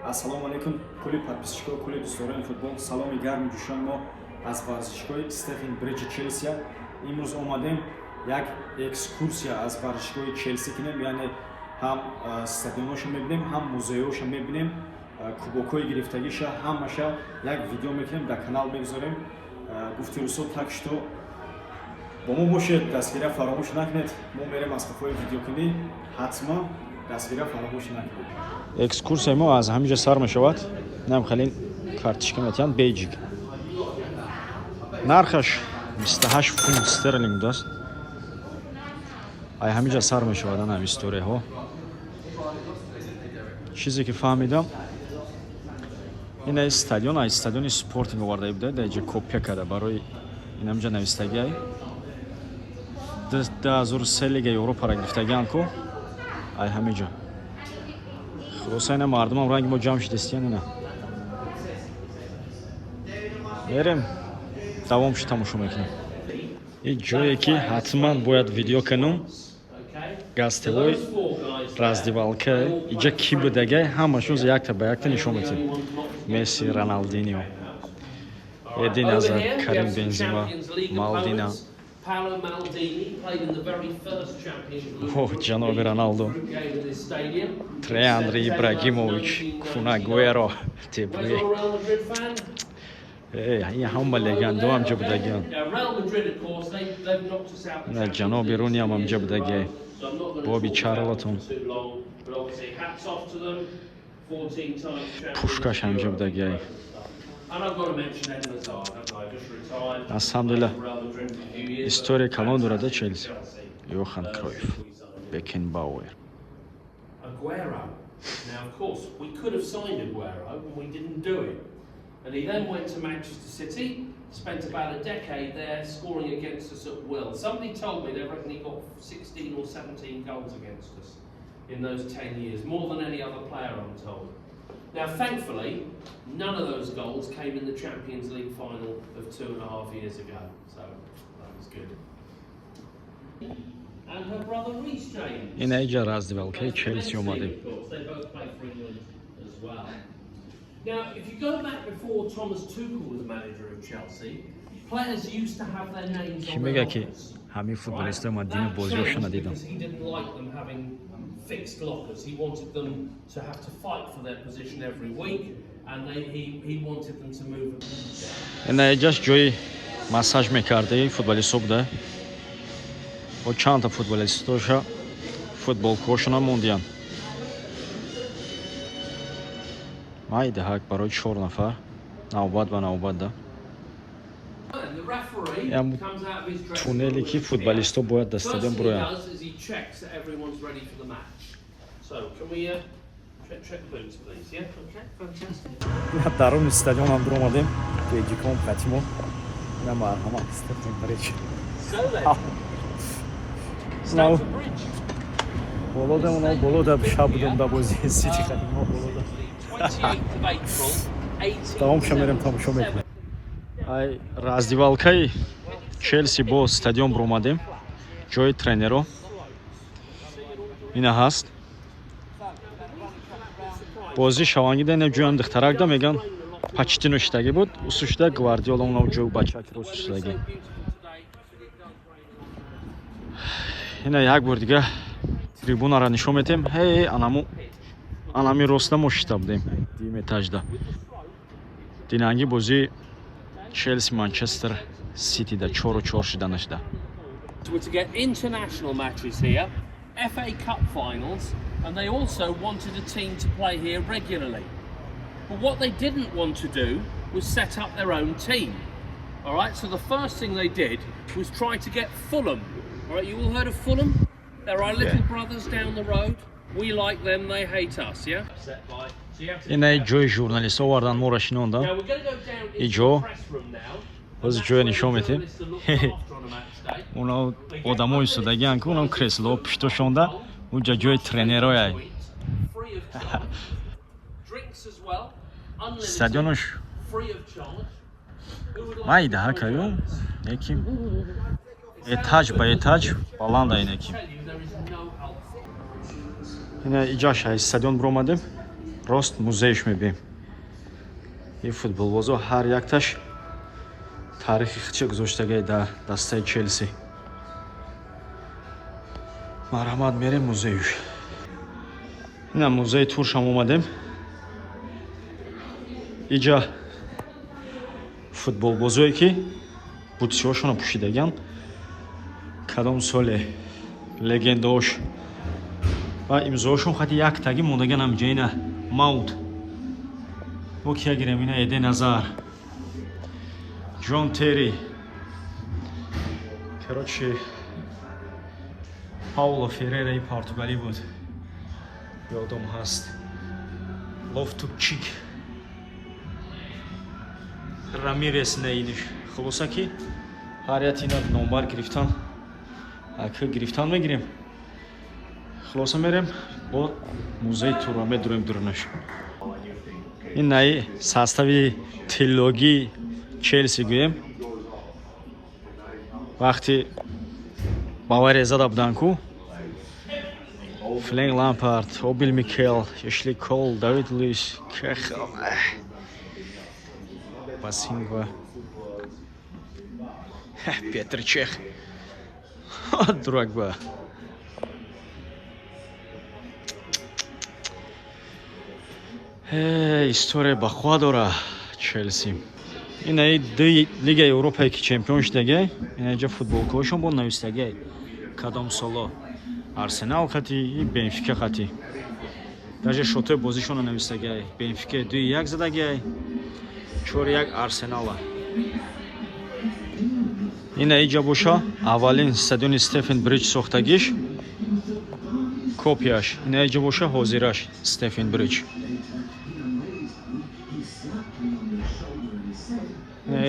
Ассалому алайкум, кулли подписчикҳо, кулли дӯстдорони футбол. Саломи гарми ҷӯшони мо аз варзишгоҳи Стэмфорд Бриҷи Челсия. Имрӯз омадем як экскурсия аз варзишгоҳи Челси кунем, яъне ҳам стадионошо мебинем, ҳам музейҳошо мебинем, кубокҳои гирифтагиша, ҳамаша як видео мекунем, дар канал мегузорем. Гуфти рӯсо, так что бо мо бошед, дастгирия фаромӯш накунед. Мо мерем аз қафои видеокунӣ, ҳатман дастгирия фаромӯш накунед. Экскурсияи мо аз ҳамин ҷо сар мешавад. Нам хеле карточка метиҳанд, бейджик. Нархаш 28 фунт стерлинг будааст. Ай ҳамин ҷо сар мешавад анам историяҳо. Чизе ки фаҳмидам, ин ай стадион, ай стадиони Спортинг оварда буда, дар ҷа копия карда. Барои инамҷа навистагиай 2003 Лигаи Европаро гирифтагиан ку, ай ҳамин ҷо. Хулоса, ина мардумам ранги мо ҷамъ шидастиян. Ина мерем, давомшо тамошо мекунем. Ин ҷое ки ҳатман бояд видео кунум, гостевой раздевалка. Иҷа кӣ будагай, ҳамашон якта ба якта нишон метем: Месси, Роналдинио, Эдин Азар, Карим Бензима, Малдина. Paolo Maldini played in the very first Champions League О, ҷаноби Роналдо. group game in this stadium. Тьерри Анри, Ибрагимович, Кун Агуэро, Where's Дебрюе. our Real Madrid fan? Ин ҳама легендо ҳамҷа будагиан. Now, Real Madrid, of course, they've knocked us out. На, ҷаноби Руниам ҳамҷа будагиай. So I'm not gonna Боби talk about Чарлтон. them for too long, but obviously hats off to them. 14 times champions Пушкаш of ҳамҷа Europe. будагиай. And I've got to mention Eden Hazard, haven't I? Just retired. На самом деле, Real Madrid for a few years, but история калон дорада Челси. Chelsea. Йохан Кройф, Бекенбауэр. Aguero. Now, of course, we could have signed Aguero and we didn't do it. And he then went to Manchester City, spent about a decade there scoring against us at will. Somebody told me they reckon he got 16 or 17 goals against us in those 10 years, more than any other player, I'm told. Now, thankfully, none of those goals came in the Champions League final of 2.5 years ago, so that was good. And her brother Reece James. Ина иҷа раздевалкаи Челси омадем. Of course, they both play for England as well. Now, if you go back before Thomas Tuchel was manager of Chelsea, players used to have their names Кӣ on their мега ки lockers. ҳамин футболистои ман дини бозиҳошо надидам? Because he didn't like them having fixed lockers. He wanted them to have to fight for their position every week, and he wanted them to move. Ина иҷаш ҷои массаж мекардаи футболистҳо буда. Бо чандта футболистоша футболкаҳошона мондиянд. Майда ҳак барои чор нафар навбат ба навбат да. And the referee Ям comes out of his dressing туннеле room ки with his футболистҳо бояд дар First стадион thing he буроянд. Does is he checks that everyone's ready for the match. So, can we check the boots, please? Yeah? Okay, fantastic. Даруни стадионам дуромадем, бейджиком қатимо. Ина марҳамат, Стэмфорд Бриҷ. So then, Now- Stamford Bridge. Боло да, оно боло да шаб будем да бози Сити қадимо боло да. 28th of April, Давомша мерем, тамошо мекунем. Ай раздевалкаи Челси бо стадион буромадем. Ҷои тренеро ина ҳаст. Бозӣ шавангида, ина ҷоям духтарак да меган, Почеттино шидаги буд, усу шида Гвардиола, уна ҷои бачаки рост шидаги. Ина як бор дига трибунара нишон метем. Ҳей, анаму анами роста мо шита будем дуюм этажда, динанги бозии Челси Манчестер Сити да 4-4 шида нашида. Were to get international matches here, FA Cup finals, and they also wanted a team to play here regularly. But what they didn't want to do was set up their own team. All right, so the first thing they did was try to get Fulham. All right, you all heard of Fulham? They're our little brothers down the road. We like them, they hate us, yeah? So you have to Ина ҷои журналистҳо овардан, моро шинондан. Now we're going to go down into Иҷо. The press room now. Боз ҷоя нишон метем. Уно одамо истодагиан ки унам кресло пиштошонда, унҷа ҷои тренерояй. Стадионаш майда ҳакаю, неки этаж ба этаж баланда инеки. Ина иҷаш ай стадион биромадем. Рост музейш мебием. Ин футболбозо ҳар якташ таърихи худша гузоштагай дар дастаи Челси. Марҳамат, мерем музеюш. Ина музеи туршам омадем. Иҷа футболбозое, ки бутсиҳошонро пӯшидагиан, кадом соле, легендаош ва имзоошон хати яктаги мондагиан ҳамиҷа. Ина Маунт, бо кия гирем? Ина Эден Азар, Ҷон Терри, короче, Пауло Феррераи португалӣ буд, ёдом ҳаст, Лофтук-Чик, Рамирес, неиниш. Хулоса, ки ҳар як ина номбар гирифтан, ака гирифтан мегирем. Хулоса, мерем бо музеи тура, медурем дурнаш. Ин наи состави тиллогии Челси гӯем, вақти Бавария зада буданд ку: Фрэнк Лампард, Оби Микел, Эшли Кол, Давид Луис, Басингва, Петр Чех, Дрогба. История бахуа дора Челси. Инаи ду Лигаи Европае, ки чемпион шудагай, инаҷа футболкаҳошон бо навистагай, кадом соло, Арсенал хати и Бенфика хати. Даже шотои бозишонро навистагай: Бенфика 2-1 задагай, 4-1 Арсенала. Ина иҷа боша аввалин стадиони Стэмфорд Бриҷ сохтагиш, копияш. Ина иҷа боша ҳозираш Стэмфорд Бриҷ.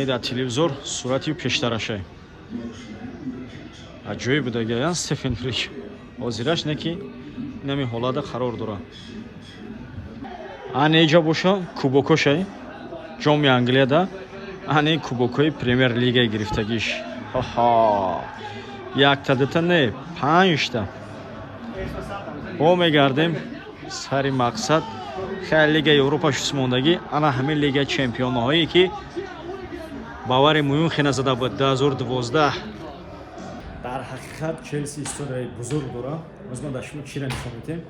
Дар телевизор сурати пештарашай. Аҷоиб будагаян Стэмфорд Бриҷ ҳозираш, не ки инами ҳолата қарор дорад. Ана иҷа боша кубокошай, ҷоми Англияда, ани кубокҳои Премер Лигаи гирифтагиш. Ҳаҳа, якта, дута не, панҷта. Бо мегардем сари мақсад. Хеле Лигаи Европа шусмондагӣ, ана ҳамин Лигаи чемпионҳое, ки Бавария Мюнхена зада буд 2012. Дар ҳақиқат Челси историяи бузург дора. Боз ман дар шумо чиро нишон медиҳем?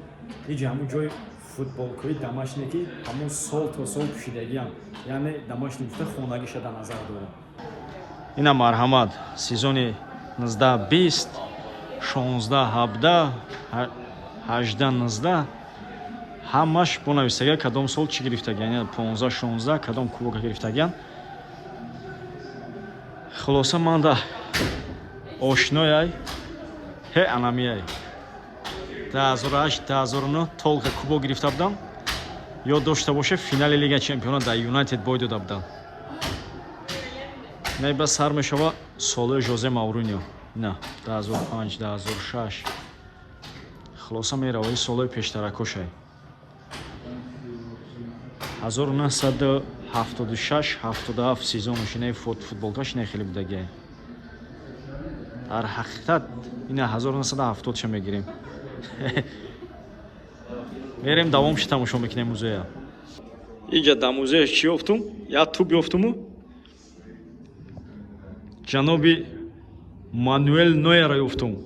Иҷа ҳамун ҷои футболкаи домашние, ки ҳамун сол то сол пӯшидагиам, яъне домашний гуфта хонагиша дар назар дорам. Ина марҳамат, сезони 19-20, 16-17, 18-19, ҳамаш бо навистагия, кадом сол чӣ гирифтагиан, 15-16 кадом кубока гирифтагиан. Хулоса, манда ошнояй ҳе анамияй 2008, 2009 толка кубок гирифта будам. Ёд дошта боше, финали Лига чемпиона дар Юнайтед бой дода будам. Неба сар мешава солои Жозе Мауриньо, на 2005, 2006. Хулоса, мераваи солои пештаракошай, 1976, 77 сезонаш. Инаи футболкаш инаи хеле будагиай. Дар ҳақиқат ина 1970 ша мегирем, мерем, давомши тамошо мекунем музея. Иҷа дар музея чӣ ёфтум? Як туб ёфтуму ҷаноби Мануэл Нойерро ёфтум.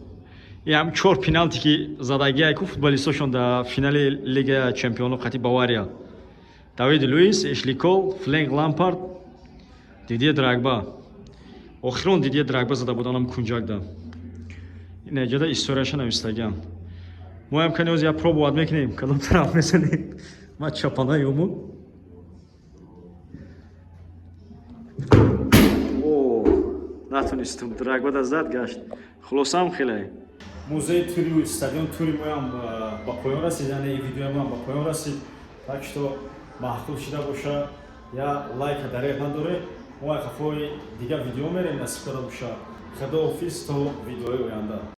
И ҳам чор пеналти, ки задагиай ку футболистошон дар финали Лига чемпионо қати Бавария: Давид Луис, Эшли Кол, Фрэнк Лампард, Дидье Дрогба. Охирон Дидье Дрогба зада буданам кунҷакда. Ин эҷода историяша навистагиам. Моям кани оз як пробовать мекунем, кадом тараф мезанем. Ма чапана ёму. О, натонистум, Дрогба да зад гашт. Хулосаам, хеле музеи тури, стадион тури моям ба поён расид, яъне видеои моям ба поён расид. Так что маъқул шида боша, я лайка дареғ надоре. Мо қафои дигар видео мерем, насиб карда боша. Худоҳофиз то видеои оянда.